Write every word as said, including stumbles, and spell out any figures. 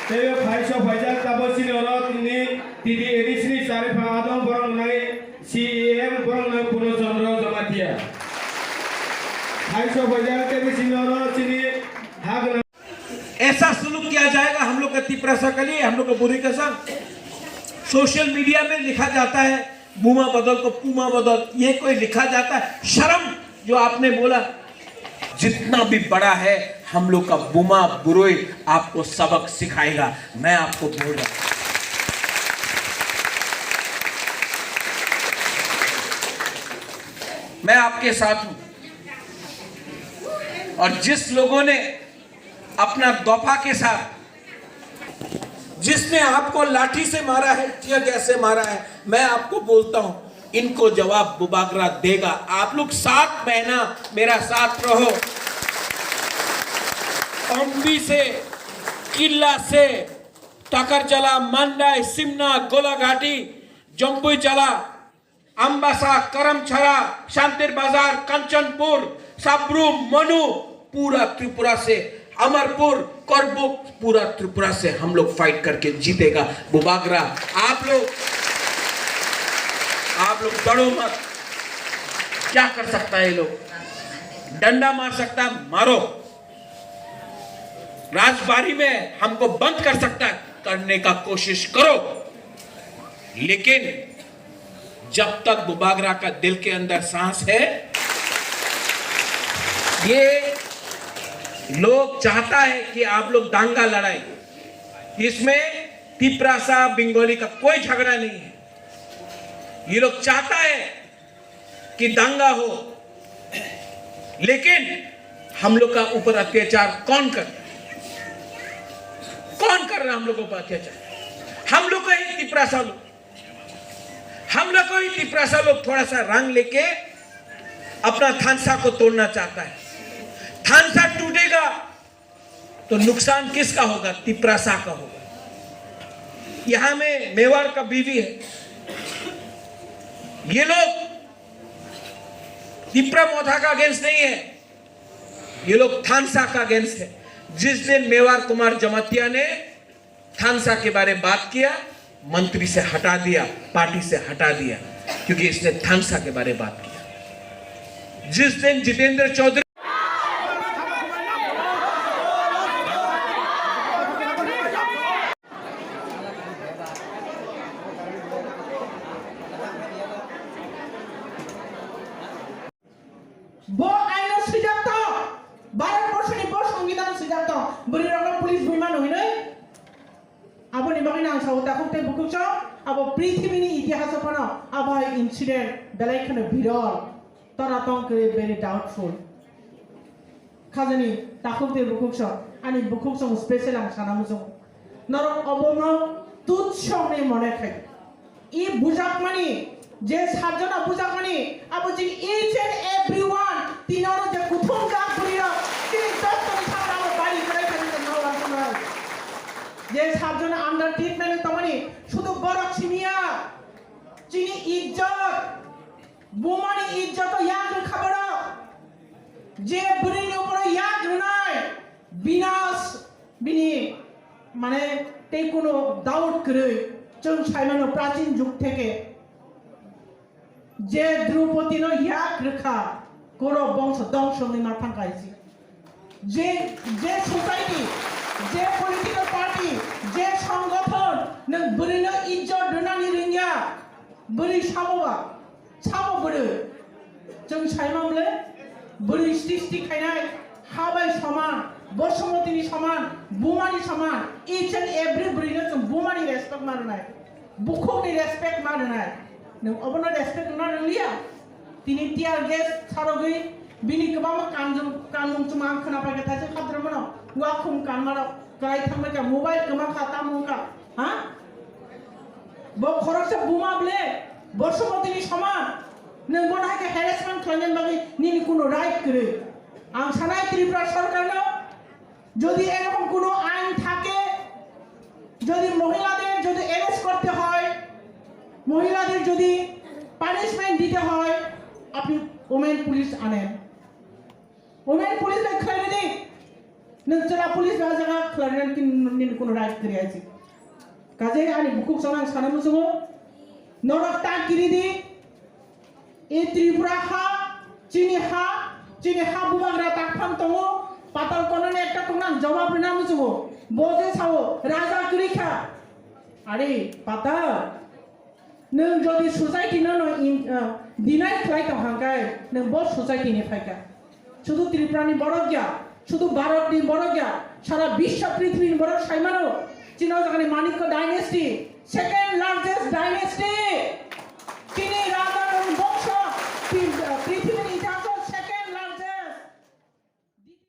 Tei o phaisa phaijak tabok chini oro tini T T A D C ni chari pha adong borok nai C E M borok nai Purno Chandra Jamatia. Phaisa phaijak tei chini oro chini ha gwnang. ऐसा सुलूक किया जाएगा हम लोग का तिपरासा के लिए, हम लोग का बुरी कसम। सोशल मीडिया में लिखा जाता है, बुमा बदल को पूमा बदल, ये कोई लिखा जाता है? शर्म, जो आपने बोला। जितना भी बड़ा है, हम लोग का बुमा बुरोई आपको सबक सिखाएगा। मैं आपको बोल रहा हूं, मैं आपके साथ हूं। और जिस लोगों ने अपना दोफा के साथ, जिसने आपको लाठी से मारा है, टीयर गैस से मारा है, मैं आपको बोलता हूं, इनको जवाब बुबागरा देगा। आप लोग सात महीना मेरा साथ रहो। अम्बी से, किल्ला से, टाकरजला, मांडाई, सिमना, गोलाघाटी, जम्पुईजला, अम्बासा, करमछड़ा, शांतिर बाजार, कंचनपुर, साब्रू, मनु, पूरा त्रिपुरा से, अमरपुर, करबुक, पूरा त्रिपुरा से हम लोग फाइट करके जीतेगा। बुबागरा, आप लोग, आप लोग डरो मत। क्या कर सकता है ये लोग? डंडा मार सकता है, मारो। राजबाड़ी में हमको बंद कर सकता है, करने का कोशिश करो, लेकिन जब तक बुबागरा का दिल के अंदर सांस है, ये लोग चाहता है कि आप लोग दांगा लड़ाई। इसमें तिपरासा बंगाली का कोई झगड़ा नहीं है। ये लोग चाहता है कि दंगा हो, लेकिन हम लोग का ऊपर अत्याचार कौन कर रहा है? कौन कर रहा है हम लोग के ऊपर अत्याचार? हम लोग का ही तिपरासा लोग, हम लोग को ही तिपरासा लोग थोड़ा सा रंग लेके अपना थानसा को तोड़ना चाहता है। थानसा टूटेगा तो नुकसान किसका होगा? तिपरासा का होगा। यहाँ में मेवाड़ का बीवी है, ये लोग तिपरा मोथा का अगेंस्ट नहीं है, ये लोग थानसा का अगेंस्ट है। जिस दिन मेवाड़ कुमार जमातिया ने थानसा के बारे बात किया, मंत्री से हटा दिया, पार्टी से हटा दिया, क्योंकि इसने थानसा के बारे बात किया। जिस दिन जितेंद्र Chaudhary Bo aino swijak tong, Bharat borshoni bo songbidhan swijak tong, bwrwi rokno police buima nw hinwi. Aboni bagwi ang sao takhuk tei bukhuk song, abo prithibini itihaso phano abo hai incident belai kheno birol, tora tong kwrwi very doubtful. Khajani takhuk tei bukhuk song, ani bukhuk song special ang sana muchungo. Norok obono tutsong ni mone khai. I bujakmani, je satjona bujakmani, abo je each and every one, tinoro je kuthum jak bwrwi rok, tini dostoni sakra abo bari kwrai kha nang nang lang thang nai. Je satjona under treatment tongmani, sudu borok simiya, chini ijjot, bumani ijjot o yak rwkha borok. Je bwrwini uporo yak rwnai, binas, bini, mane, tei kuno doubt kwrwi, chwng saimano prachin jug theke je Droupadi no yak rwkha, koro bongso dongso wngwi ma thang kaisi. Je, je society, je political party, je songgothon nwng bwrwino ijjot rwnani rwngya, bwrwi samoba. Sabo bwrwi. Chwng saimang le bwrwi srishti khainai, ha bai soman, Bosomotini soman, bumani soman, each and every bwrwino chwng bumani respect ma rwnai, bukhukni respect ma rwnai. Nwng obono respect rwna rwliya? Tini tear gas sarogwi bini kwbangma kanjwng, kanmung chwng ang khwna paikha, thaisa khadraono wakhum kanmarok kwlai thangbaikha, mobile kwma kha, tamo wngkha, ha? Bo khoroksa buma ble, Bosomotini soman. Nwng bono hai khe harassment khlainani bagwi nini kuno right kwrwi. Ang sanai Tripura sorkarno, যদি এরকম কোনো আইন থাকে, যদি মহিলাদের যদি অ্যারেস্ট করতে হয়, মহিলাদের যদি পানিশমেন্ট দিতে হয়, আপনি ওমেন পুলিশ আনেন। Women police bai khlainani, Nwng chwla police ba jaga khlainani nini kuno right kwrwi aisi. Kaje ani bukhuk chwla ang sana muchungo. Norok ta kiri di. E Tripura ha, chini ha, chini ha bubagra tak phang tongo. Patal kono ni ekta tongna ang jawab rina muchungo. Bo je sao raja kwrwi kha. Are patal. Nwng jodi society no no in, ah, deny khlai tong hangkai, nwng bo society ni phaikha. Sudu Tripura ni borok ya, sudu Bharat ni borok ya, sara biswa prithvi ni borok saimano. Chino jagani Manikya dynasty, second largest dynasty. Chini raj